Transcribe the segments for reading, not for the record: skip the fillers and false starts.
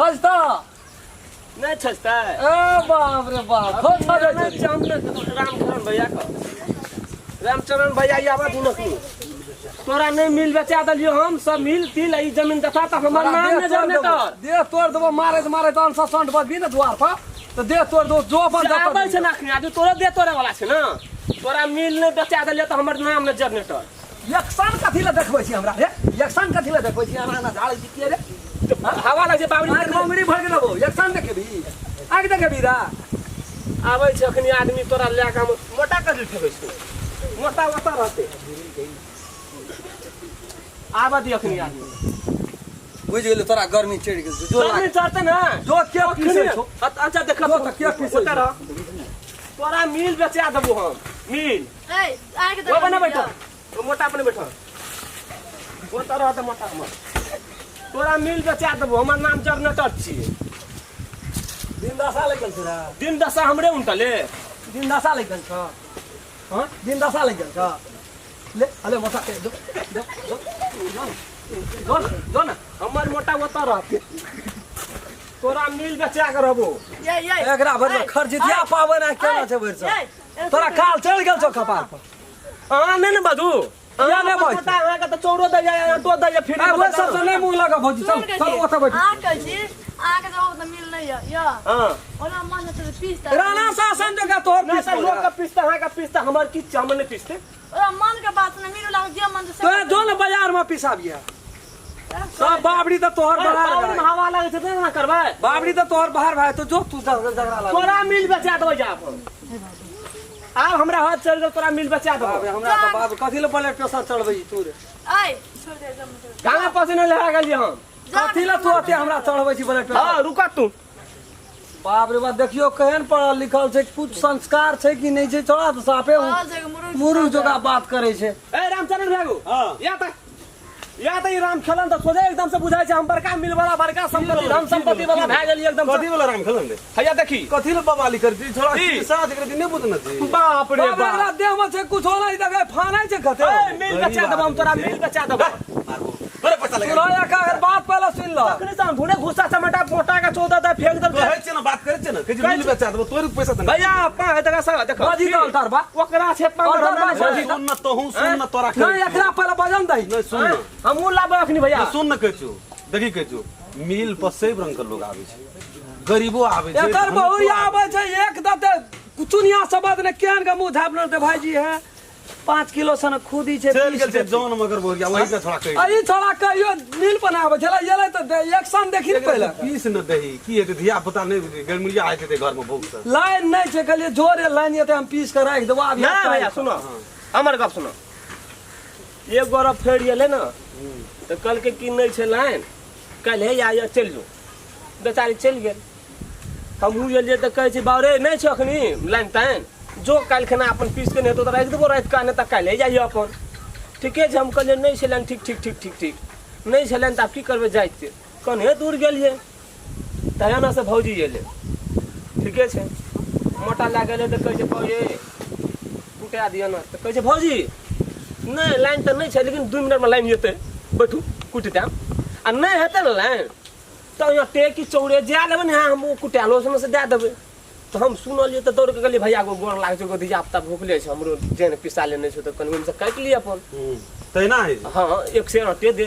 छजता नहि छजतै ए बाप रे बाप खूब छजै नहि छै छै, हम नहि रामचरण भैया के रामचरण भैया ई आबऽ दिनक तू तोरा नहि मिल बेचा देलियो हम सब मिल तिल ई जमीन देखा तऽ हमर नाम देह नहि तोड़ जमने देबो तर देह तोड़ देबो मारैत मारैत अन सँ संठ बजबी ने द्वार पर तऽ देह तोड़ देबो जो अपन से आबै जतऽ छै ने अखनी आज तोरो देह तोड़े वाला छै ने तोरा मिल नहि बेचा देलियो तऽ हमर नाम नहि जनरेटर यक्षान कथी लए देखबै छी हमरा रे यक्षान कथी लए देखबै छी एना एना झाड़ै छी किए रे हवा लगै छै बाबरी आँखि में उंगली भरि देबो यक्षान देखेबी आँखि देखेबी रा आबै छै अखनी आदमी तोरा लए कऽ हम मोटा कथी फेकै छै मोटा ओतऽ रहतै आबऽ दे अखनी आदमी बुझि गेलै तोरा गर्मी चढ़ि गेल छौ जो गर्मी चढ़तै ने जो के पीसै छौ अच्छा देख जो तऽ के पीसै ओतऽ रह तोरा मिल बेचा देबो हम मिल ए आके ओ बने बैठो ओ मोटा अपने बैठो ओतऽ रह तऽ मोटा हमर तोरा मिल बेचा देबो हमर नाम जरनेटर छियै दिन दशा लागि गेल छौ रे दिन दशा हमरे उनटले दिन दशा लागि गेल छौ हँ दिन दशा लागि गेल छौ ले अले मोटा के दो दो दो जो न जो न हमर मोटा ओतऽ रहतै तोरा मिल बेचा के रहबो ये ये एकरा भरि खरजितिया पाबनि आ केना छै भरि साल तोरा काल चढ़ि गेल छौ कपार पर अहाँ नहि ने बाजू किया नहि बाजू? मोटा अहाँके तऽ चौरो दैया आटो दैया फिर आ ओहि सबसँ नहि मुँह लगा भौजी चल चल ओतऽ बैठ अहाँ कहै छी अहाँके जवाब तऽ मिल नहि यऽ यऽ हँ ओना मन हेतै तऽ पीस तऽ राणा शासन जकाँ तोहर नहि पीस तऽ लोकके पिसतै अहाँके पिसतै हमर की छै हमर नहि पिसतै ओना मनके बात नहि मिल वला जे मन से तोरा जो ने बाजार में पिसाबिया सब बाबरी तऽ तोहर बाहर बाबरी में हवा लागै छै तऽ ना करबै बाबरी तऽ तोहर बाहर भाई तो जो तू झगड़ा लगा तोरा मिल बचा देबै जा अपन आब हमरा हाथ चल गेल तोरा मिल बचा बाप रे देबै हमरा तऽ बाप कथी ले ब्लड प्रेशर चढ़बै छी तू रे ऐ छोड़ दे जम गाना पसीना लगा गेलियै हम कथी ले तू अते हमरा चढ़बै छी ब्लड प्रेशर हँ रुक तू बाप रे बाप देखियो केहन पढ़ल लिखल छै कुछ संस्कार छै कि नहि छै छोड़ा तऽ साफे मुरुख जकाँ बात करै छै ए रामचरण भैगो हाँ। या त या त ई राम खेलन त सोझे एकदम से बुझाइ छै हम बड़का मिल वाला बड़का संपत्ति धन संपत्ति वाला भए गेलियै एकदम से कथी वाला राम खेलन रे हैया देखी कथी ले बवाली करती छोड़ा की? साँझ कर दिन नहीं बुझना चाहिए बाप रे बाप रे बाप एकरा देह में छै कुछो नहि देखै फानै छै कते ए मिल बचा देबो हम तोरा मिल बचा देबो बड़े पैसा लगा सुनो एका अगर बात पहले सुन ल अखनी से हम धुने घुस्सा चमेटा मोटा के 14 दे फेंक देल कहै छियै ना बात करै छियै ना कहै छियै मिल बचा देबो तोरे पैसा देना भैया पा है देखा सब देखो बाजी दल तार बा ओकरा छै पाँच और हमरा बाजी। छै। सुन ना तोहू सुन ना तोरा नहीं कहै एकरा पहले वजन दही नहीं सुन ना हमहूँ लाबै अखनी भैया सुन ना कहै छियौ देखी कहै छियौ मिल पर सब रंग के लोग आबै छै गरीबो आबै छै एकर धनिको बहुरिया आबै आबै छै एक दते चुनिया शब्द ने केहन के मुंह झापने ते भाईजी है 5 किलो सन खुदी छै चलि 20 गेल छै जौन मगर बहुरिया वही के छोड़ा कहै आ ई छोड़ा कहियो मिल बनाबै छलै एलै तऽ एक सन देखी ने पहिले पीस न दही की हेतै धिया पुता नहि गरमिया हेतै घर में भूख से लाइन नहि छै कहलियै जोरे लाइन एतै हम पीस के राखि देबो आब ना भैया सुनो हमर गप सुनो एक गोरा फेर एलै ने तऽ कहलकै कि नहि छै लाइन काल्हि हे आ चलि जो बेचारी चलि गेल हमहूँ एलियै तऽ कहै छै बाप रे नहि छै अखनी लाइन ताइन जो काल्हि खना अपन पीस के नहि हेतौ तऽ राखि देबो राति कऽ नहि तऽ काल्हि जाइए अपन ठीके छै हम कहलियै नहि छै लाइन ठीक ठीक ठीक ठीक ठीक नहि छै लाइन तऽ आब की करबै जाइ छियै कन्हे दूर गेलियै तहिना से भौजी एलै ठीके छै मोटा लए गेलै तऽ कहै छै भौजी कुटा दिअ ने तऽ कहै छै भौजी नहि लाइन तऽ नहि छै लेकिन 2 मिनटमे लाइन जेतै बैठू कुटि देब आ नहि हेतै ने लाइन तऽ यहाँ टेकी चौरे जाए लेबै ने हम ओ कुटालो से दए देबै तऽ हम सुनलियै तऽ दौड़ कऽ गेलियै भैया गो गोर लागै छै गो धिया पुता भुखले छै हमरो जेन पिसा लेने छै तऽ कनि ओहिमे से काटि लिअ अपन तहिना होइ छै हाँ एक सेर आटे दे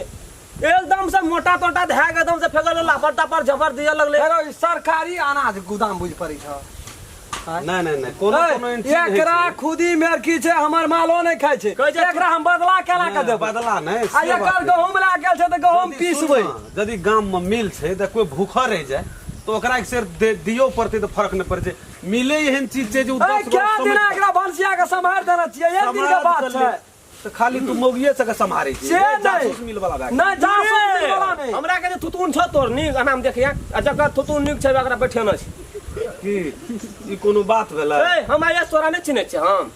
एकदम से मोटा तोटा धए के एकदम से फेकल लापर तापर झपर दिअ लगलै हेरो ई सरकारी अनाज गोदाम बुझि पड़ै छ नहि नहि नहि कोनो कोनो एहन चीज होइ एकरा छै। खुदी मेर की छै हमर मालो नहि खाइ छै कहै छै- एकरा हम बदला केना के नहि, देबै बदला नहि आ से एकर बात गहूम लए गेल छै तऽ गहूम यदि पीसबै सुन ने, यदि गाम में मिल छै तऽ कोई भूखा रहि जाए तऽ ओकरा एक सेर दे दियो पड़तै तऽ फर्क नहि पड़ै छै मिले एहन चीज छै जे ओ ए 10 क्या वर्ष दिना एकरा भनसिया के सम्हारि देने छियै एक दिन के समाज बात के छै लेल तऽ खाली तू मौगिए सबके सम्हारै छी से नहि। जासूस मिल वाला भए गेल। नहि जासूस मिल वाला नहि हमरा के जे थुथुन छ तोर नीक अनाम देखिया आ जकर थुथुन नीक छै ओकरा बैठेना छै की ई कोनो बात भेलै ए हम आइ तोरा नहि चिन्है छियै हम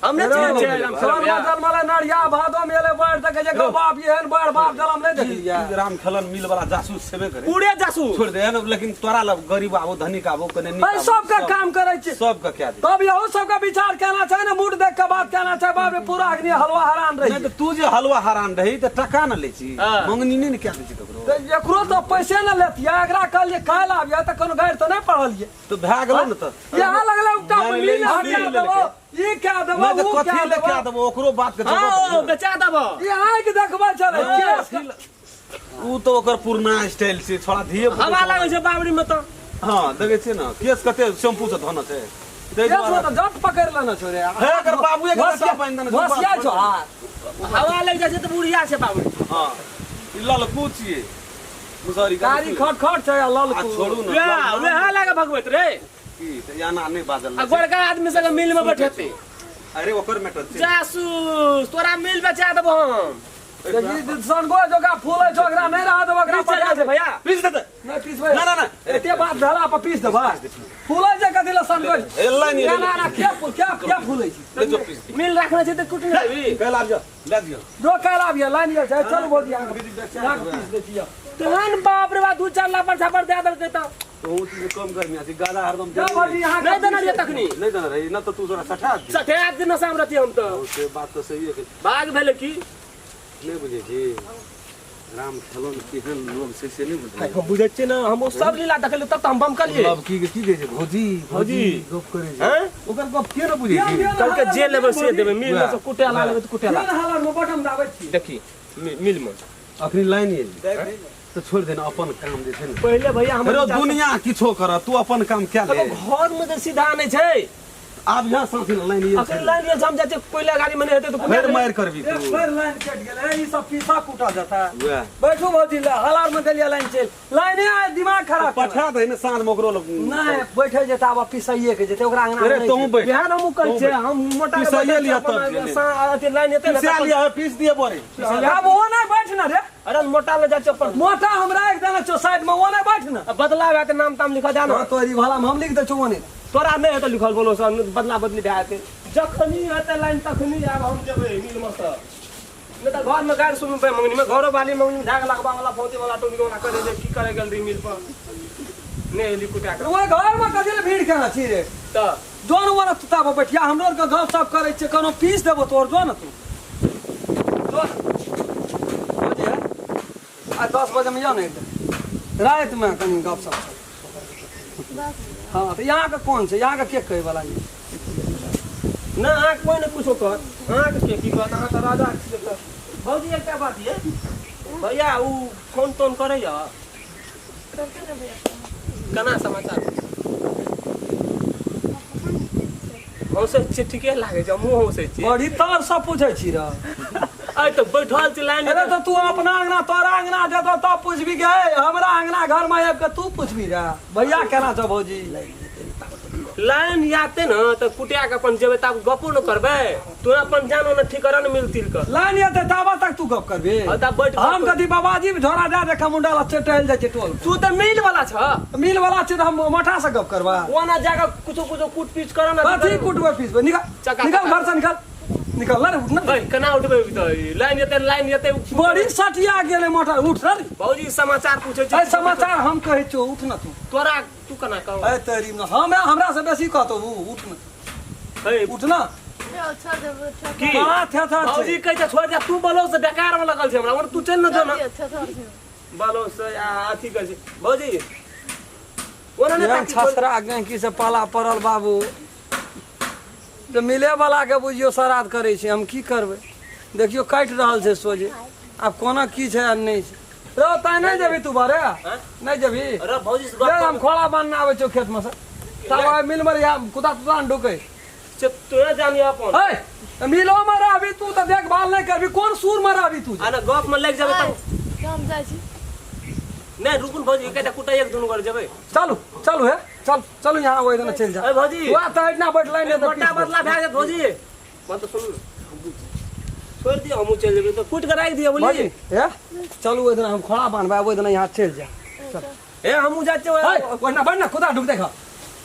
हम नहि चिन्है छियै राम सोन भैया। मचल मले नरिया भादो में एले बढ़ तक देखै छै एकर बाप एहन बड़ बाप जलम नहि देखलियै। राम खेलन मिल वाला जासूस छेबे करे। पूरे जासूस। छोड़ दे ने, लेकिन तोरा लग गरीब आबो धनिक आबो कने नीक एहि आबो, सबके काम करै छी। सबके कए दे। तब यहू सबके विचार केना छै ने, मूड देख के बात केना छै। बाप रे पूरा अग्नि हलवा हरान नहीं रही। तो तू जे हलवा हरान रही तो टका न ले छी। हाँ। मंगनी नहीं ने कए दै छी ककरो। तऽ एकरो तऽ पैसे ने लेतियै। एकरा कहलियै काल्हि आबियै तऽ कोनो गारि तऽ नहि पढ़लियै। तो भए गेलो ने तऽ। यहाँ लगलै उकटा मानि ले, मिल हटा मिल देबो, ई कए देबो, नहीं तो ऊ कथी कए ले देबो। कए देबो ओकरो बात के हाँ जवाब ओ, बेचा देबो। ई आँखि देखबै छलै केस। ऊ तो ओकर पुरना स्टाइल छै छोड़ा धिये पुता। हवा लागै छै बाबरी में तऽ। हाँ देखै छियै ने केस कते शैम्पू से धोना छै ताहि केस में दुआरे तऽ जट पकड़ि लेने छौ रे। हे, एकर बाबुए के होशियार- रस्सा बान्हि देने छौ, होशियार छौ हाथ। हवा लागि जाइ छै तऽ बुढ़िया छै बाबरी। हाँ ई ललकू छियै मुसहरी के कारी खट खट छै आ आ ललकू। छोड़ू ने वएह वएह लागे भगवत रे। की तऽ एना नहि बाजल आ गोरका आदमी सबके मिल में बैठेते। अरे ओकर मैटर छै। जासूस तोरा मिल बचा देबो हम। देखी सनगो जोका फूलै छौ, एकरा नहि रहऽ देबो, एकरा पीस पटा दे दे। भैया। पीस देतै। नहि पीसबै। ना, ना, ना। एते बात भेला पर पीस देबै। फूलै छै कथी लए सनगो? एलै नहि, ना, ना, ना, के फूल, के के फूलै छै? ले जो पीस दे। मिल रखने छै तऽ कुटने देबी। काल्हि आबि जाओ लए दियौ। जो काल्हि आबियै, लाइन गेल छै। चलू भौजी, अहाँके अहाँके पीस दै छियै। तहन बाप रे बाप 2-4 लाख पर झापर दए देलकै तऽ। तोहूँ चीज कम गर्मी छै गादा हरदम जा भौजी, अहाँके नहि देने रहियै तखनी। नहि देने रही न तऽ तू तोरा सठा दी। सठे आठ दिन नशामे रहती हम तऽ। से बात तऽ सही है। भाग भेलै की? नहि बुझै छी राम खेलन केहन लोग छै से नहि बुझै। हम बुझै छियै ने, हम ओ सब लीला देखलियै तब तऽ हम बमकलियै। लवकी के की कहै छै भौजी भौजी गप करै छै। हैं? ओकर गप के ने बुझै छै। कहलकै जे लेबै से देबै, मिल में से कुटे ला लेबै तऽ कुटे ला। तीन हालत में बटम दाबै छी। देखी मिल में अखनी लाइन एली तऽ छोड़ि दे ने अपन काम जे छै ने। पहिले भैया हम अरे दुनिया किछो कर तू अपन काम क्या ले। घर में तऽ सीधा नहि छै। आब यहाँ साथी लाइन एल अखन लाइन एल छै, हम जाइ छियै कोयला गाड़ी में नहि हेतै तऽ फेर मारि करबी एक तू। फेर लाइन कटि गेलै, ई सब पीसा कूटा जेतै। वएह। बैठू भौजी, ले हलार में देलियै लाइन चलि। लाइने आइ दिमाग खराब केलक। पठा दे ने साँझ में ओकरो लग। नहि बैठे जेतै, आब पिसाइए के जेतै ओकरा अंगना में। अरे नहि तोहूँ छै। बैठ। बिहान हमहूँ कहै छियै, हम मोटा के पिसाइए बैठल लिअ छियै, तब अपन जे ले। अथी लाइन एतै ने पिसा तब- लिया पीस दिए बोरे। आब ओ नहि बैठ ने रे। अरे मोटा ले जाइ छियै अपन। मोटा हम राखि देने छियौ साइड में, ओ नहि बैठ ने। आ बदला भए तऽ नाम ताम लिखऽ दए ने। तोरी भला में हम लिख दै छियौ ओ नहि। तोरा नहि हेतौ लिखल बोलो सर, बदला बदली भए जेतै। जखनी हेतै लाइन तखनी आब हम जेबै मिल में सँ। नहि तऽ घर में गारि सुनबै मंगनी में, घरो वाली मंगनी में झाग लगबा वाला फौजी वाला टोली वाला करे जे की करे गेल रही मिल पर। नहि एली कुटा के। ओहि घर में कथी लए भीड़ केना छी रे? तऽ जोन ओने तू ताबे बैठिया, हमरो आरके गप सप करै छियै, कोनो पीस देबो तोर, जो ने तू। जो ने। भौजी हे, आइ 10 बजे में यौ ने रातिमे कनि गप सप छै। हाँ तऽ यहाँके कोन छै, यहाँके के कहै वाला यऽ? ना अहाँके कोइ नहि कुछो कहत, अहाँके के की कहत, अहाँ तऽ राजा छियै तऽ। भौजी एकटा बात ये भैया, उ फोन तोन करैया? करते ने भैया। केना समाचार? हौसै छियै ठीके लागै छै, हमहूँ हौसै छियै। बड़ी तर सब पूछै छी र। आइ तऽ बैठल छी लाइन। अरे तऽ तू अपना अंगना तोरा अंगना जेतौ तब पुछबी गे, हमरा अंगना घर में आबि के तू पुछबी रे भैया केना छौ भौजी? लाइन आते ने तऽ कुटिया के अपन जेबै तब गपो न करबै, तू अपन जान ओना ठीक करऽ ने मिल तिल के। लाइन एतै ताबे तक तू गप करबी? हाँ, तब बैठ हम कथी बाबाजी झोरा दए दे मुंडा ला चटैल जाइ छै टोल। तू तऽ मिल वाला छ। मिल वाला छै तऽ हम मोटा से गप करबा। ओना जाके कुछो कुछो कूट पीच करऽ ने। कथी कुटबै पीसबै? निकल चका निकल चका। घर से निकल, निकल ना रे, उठ ना। ओए, केना उठबै तऽ लाइन एतै, लाइन एतै। बड़ी सटिया गेलै मोटर, उठ ना रे। भौजी समाचार पूछै छी। ऐ समाचार हम कहै छियौ, उठ ना तू। तोरा तू केना कहू? ऐ तेरी न, हम हमरा से बेसी कहतौ उ, उठ ना। हे, उठ ना। यौ, छोड़ देबो, छोड़ की? बड़ा थेथर छै। भौजी कहै छै छोड़ दे, तू बलो से बेकार में लगल छै हमरा, और तू चलि न जो ना। दियौ, छोड़ दियौ। बलो से आ अथी कहै छै भौजी। ओना नहि एहन ताकी छोड़- छसरा गैंकी से पाला पड़ल बाबू, तऽ मिले वाला के बुझियौ श्राद्ध करै छै। हम की करबै, देखियौ काटि रहल छै सोझे, आब कोना की छै आ नहि छै। रौ तैं नहि जेबही तू बारे? नहि जेबही? अरे भौजी से ले, गप हम खोला बान्हने आबै छियौ खेत में से, तब आइ मिल में रहिया कुदा तुदा ने ढुकै। से तोरा जानी अपन। है तऽ मिलो में रहबी तू तऽ देखभाल नहि करबी, कोन सूर में रहबी तू? आ ना गप में लागि जेबै तब। हम जाइ छी। नहि रुकू ने भौजी, एकटा कुटा एक दुनू घर जेबै। चलू चलू हे, चल चलू यहाँ ओहि दिना चलि जा। अरे भौजी। वएह तऽ एहिठिना बैठलै नहि तऽ मोटा बदला भए जायत भौजी। बात तऽ सुनू ने, छोड़ि दियौ हमहूँ चलि जेबै तऽ कुटि कऽ राखि दियौ भौजी बुझलियै। हे चलू ओहि दिना हम खोड़ा बान्हबै, ओहि दिना यहाँ चलि जा। हे हमहूँ जाइ छियै। है ओहिना बैठ ना, खुदा ढुक देख।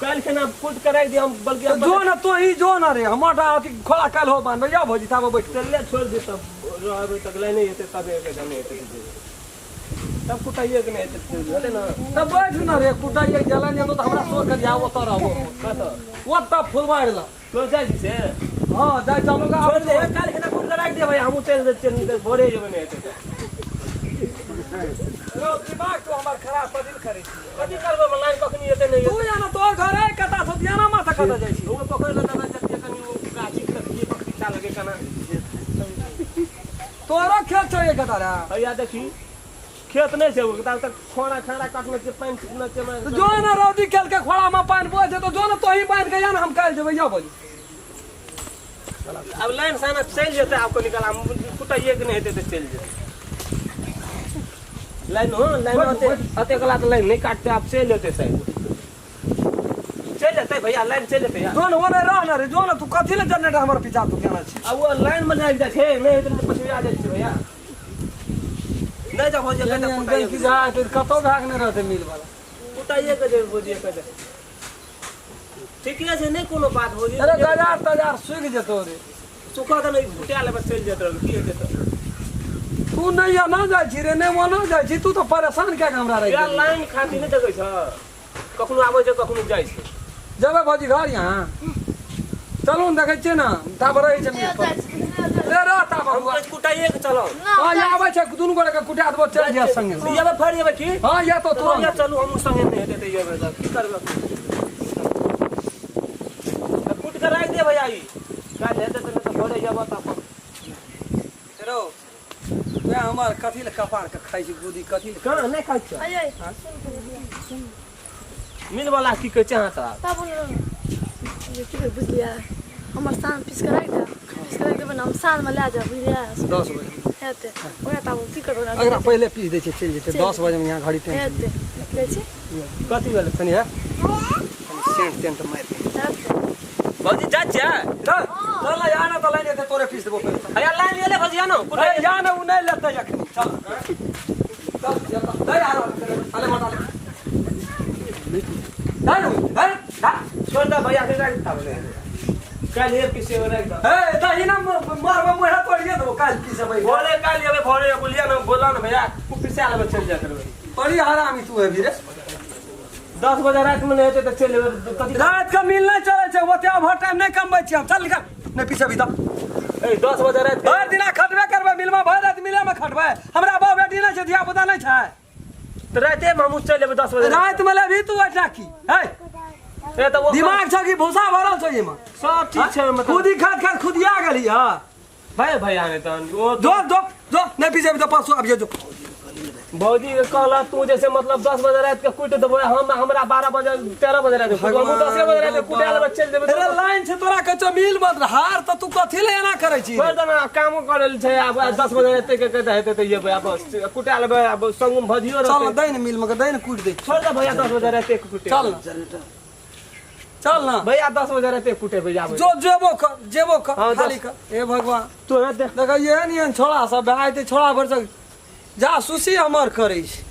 काल्हि खेना कूट के राखि दिअ हम बल्कि तो जो ना तो ही जो ना रे हमर टा अथी खोला काल्हि हो बान्हबै या भौजी ताबे बैठू। चल ले छोड़ दे तब रहबै तक लाइन नहि हेतै तबे के नहि हेतै तब कुटाइए के नहि हेतै हेतै ना। तब बैठ ना रे कुटाइए जलन जेतो तऽ हमरा शोर करिया ओतऽ रहबो। कतऽ? ओतऽ फुलबाड़ि लग। तो जाइ छी से? हँ जाइ चलू का। छोड़ दे काल्हि खेना कूट के राखि देबै हमहूँ चलि जेबै चलि जेबै भोरे जेबै नहि हेतै तऽ। रौ दिमाग तो हमर खराब कथी लए करै छी? कथी करबै लाइन कखनी एतै नहि तू जाना तोहर घर है कता छौ दियाना माथा कतऽ जाइ छी? ओ पकड़ि लेतै जते कनि ओ गाछी तकली पीछा लगे केना। तोरो खेत छौ एक कता रे? हैया देखी खेत नहि छै ओ तक खोड़ा खाड़ा काटने छै पानि छिटने छै। तो जो ना रौदी खेल के खोड़ा में पानि बोझ छै तो जो ना तोही बान्हि के या ना हम काल्हि जेबै या बोली। अब लाइन साना चलि जेतै आब कनि काल कुटाइए के नहि हेतै तऽ चलि जेतै लाइन। हो लाइन अते अते कला तऽ लाइन नहि काटतै आब चलि जेतै शायद चलि जेतै भैया लाइन चलि जेतै यार। जो ना ओने रह ना रे जो ना तू कथी ले जनरेटर हमर पीछा तू केना छी? आ ओ लाइन में लागि जाइ छै नहि हेतै तऽ पछुआ जाइ छै भैया नहि जब हो जेतै तऽ कुटाइए की जाइ तऽ कतौ भाग नहि रहतै मिल वाला। कुटाइए के जेबै भौजी के ठीके छै नहि कोनो बात भौजी। अरे गजार तजार सुखि जेतौ रे। सुखा तऽ नहि कुटा लेबै चलि जेतै की हेतै तऽ। तू नहि एना जाइ छी रे नहि ओना जाइ छी तू तऽ परेशान कए के हमरा राखि यार देलही। लाइन खातिर नहि देखै छ कखनो आबै छै कखनो जाइ छै। जेबै भौजी घर यहाँ चलू ने देखै छियै ने ताब रहै छै मिल पर। रे रह ताब हम बबुआ। कहै छी कुटाइए के चलब। हँ यहाँ आबै छै दुनू गोटे के कुटा देबो चलि जायत संगे। जेबै फेर जेबै की? हँ या तो तुरंत चलू हमहूँ संगे नहि हेतै तऽ जेबै तऽ की करबै तऽ कुट के राखि दे भैया ई काल्हि हेतै तऽ नहि तऽ भोरे जेबऽ तऽ अपन। रौ तोरा हमर कथी लए कपार के खाइ छी गुदी कथी लए? कहाँ नहि खाइ छियै। अजय सुन पहिले। मिलवला की कहै छै अहाँ तऽ तब की कहै बुझलियै हमर साँझ पीस के राखि दे पीस के राखि देबै ने हम साँझमे लए जायब बुझलियै। 10 बजे हेतै ओकरा तब की करबै ओकरा? एकरा पहिले पीस दै छियै चलि जेतै 10 बजे में यहाँ घड़ी टेंशन। हेतै जाइ छी। कथी भेलै? कनि है कनि सेंट तेंट मारि दे। हेतै भौजी जाइ छियै? चल चल ना यहाँ ना तऽ लाइन एतै तोरे पीस देबो पहिले। भैया लाइन एलै भौजी ना। अरे यहाँ ना उ नहि लेतै अखनी चल चल चल दे आ अले मटा ले दे नु अरे दा छोड़ दे भैया के राखि तब काल्हि एक पीसे राखि दे। ए दही ना मारबो मुँह तोड़िए देबो काल्हि पीसबै। भोरे काल्हि जेबै भोरे बोलिए ना बोला ना भैया उ पिसा लेबै चलि जाइत रहबै। बड़ी हरामी तू हेबी रे। 10 बजे राति में नहि हेतै तऽ चलि जेबै कथी? राति के मिल नहि चलै छै ओते ओवर टाइम नहि कमबै छियै हम चल निकल नहि पीसबी तऽ। ए 10 बजे राति भरि दिना खटबे करबै मिलमे भरि राति मिलेमे खटबै हमरा बाप बेटी नहि छै धिया पुता नहि छै। तऽ रातिमे हमहूँ चलि जेबै 10 बजे राति में लेबही तू ओहिठा की है? ए तऽ ओ दिमाग छौ कि भूसा भरल छौ एहिमे? सब ठीक छै मतलब खुदी खात खात खुदिया गेली हँ। भाई भैया नहि तहन ओ जो जो जो नहि पीसेबी तऽ परसू आबिये जो। भौजी के कहला तू जैसे मतलब 10 बजे राति के कुटि देबै हम हमरा 12 बजे 13 बजे राति के हमहूँ 10 बजे राति के कुटा लेबै चलि जेबै। अरे लाइन छै तोरा कहै छौ मिल मत हार तऽ तू कथी ले एना करै छी? छोड़ि दे ना कामो करै छै आब 10 बजे राति के कहते हेतै तऽ जेबै आब कुटा लेबै आब संग मे भजियो चल रहतै। दै ने मिल मे दै ने कुटि दै। छोड़ दे भैया 10 बजे राति के कुटे। चल ना चल ना भैया 10 बजे राति के कुटेबै आबै। जो जेबो कर जेबो कर हाँ, खाली कर। हे भगवान तोरा देख देख एहन एहन छोड़ा सब भए जेतै छोड़ा भरि सक जासूसी हमर करै छै।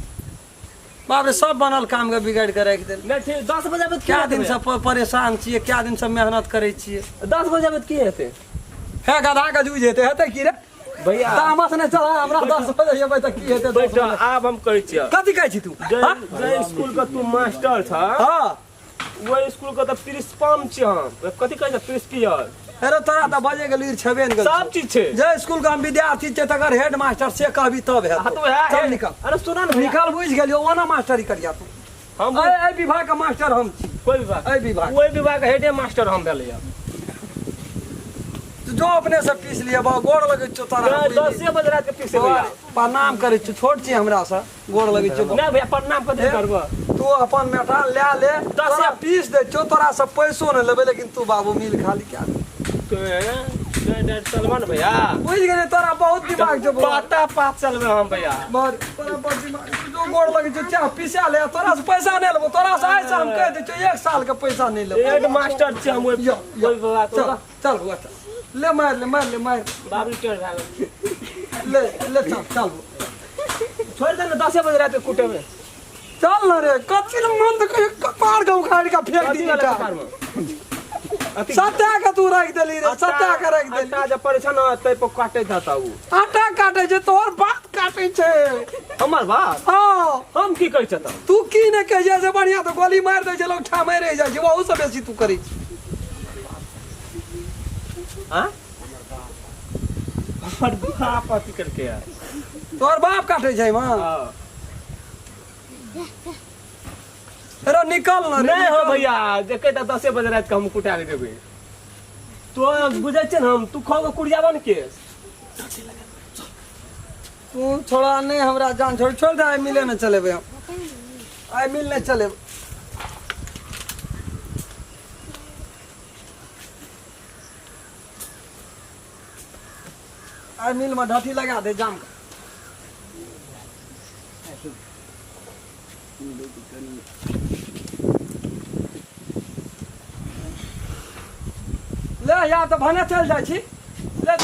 बाप रे सब बनल काम के बिगाड़ि के राखि देल। नहि ठीक 10 बजे आबै क्या दिन से परेशान छियै क्या दिन से मेहनत करै छियै। 10 बजे आबै की हेतै? हे गधा के जूझ हेतै हेतै की रे? भैया तामस नहि चढ़ा हमरा 10 बजे एबै तऽ की हेतै? 10 बैठ बजे आब हम कहै छियै। कथी कहै छी तू? जे जे स्कूल के तू मास्टर छ हँ ओहि स्कूल के तऽ प्रिंसिपल छी हम कथी कहै छै प्रिंसिपल। अरे तोरा तऽ बजे के लुरि छेबे ने सब चीज छै। जे स्कूल के हम विद्यार्थी छियै तकर हेड मास्टर से कहबी तब हाँ हेतौ। तो वएह चल निकल अरे सुन ने भैया निकल बुझि गेलियौ ओना मास्टरी करिया तू। हम एहि विभाग के मास्टर हम छी। कोई विभाग? एहि विभाग ओहि विभाग के हेडे मास्टर हम भेलियै। तू जो अपने से पीस लिअ बा गोर लगै छौ तोरा। 10 बजे राति के पीसे भैया। प्रणाम करै छियौ छोट छी हमरा से गोर लगै छौ। नहि भैया प्रणाम कथी करबऽ? तू अपन मेटा लए ले तोरा पीस दै छौ तोरा से पैसो नहि लेबै लेकिन तू बाबू मिल खाली क्या चलबऽ ने भैया बुझि गेलियै तोरा बहुत दिमाग छौ बौआ। पाता पात चलबै हम भैया। बड़ तोरा बड़ दिमाग छौ, जो गोर लगै छौ चाह पीसा ले तोरा से पैसा नहि लेबौ तोरा से आइ से हम कहि दै छियौ 1 साल के पैसा नहि लेबौ। हेड मास्टर छी हम ओहि यो, यो। ओहि विभाग चल चल बौआ चल ले मारि ले मारि ले मारि बाबू टेढ़ भए गेल। ले ले चल चल छोड़ि दे ने 10 बजे राति के कुटेबै। चल न रे कथी ले मन तऽ कहियो कपार के उखाड़ के फेंक कथी दी वाला ईटा। कपार में अथी सत्या के तू राखि देली रे सत्या के राखि देली आटा जब पड़े छै ने तै पर काटे था उ आटा काटे छै तोहर बात काटे छै हमर बात हाँ हम की कहै छ तऽ तू की ने कहै छै से बढ़िया तऽ गोली मारि दै छै लोग ठामे रहि जाइ छै ओहू से बेसी तू करै छी हाँ हमर बाप अथी करके यार तोहर बाप काटे छै माँ हाँ। रे निकल न रे नहीं हो निकल। भैया देखे तऽ 10 बजे रात के हम कुटा के देबै तो बुझै छै ने हम तू खो कुड़ियाबा ने केस तू छोड़ा नहीं हमरा जान छोड़ छोड़ दे आइ मिले न चलेबै हम आइ मिल नहीं चलेबै आइ मिल में ढठी लगा दे जाम के। ले यार तऽ भने चलि जाइ छी ले।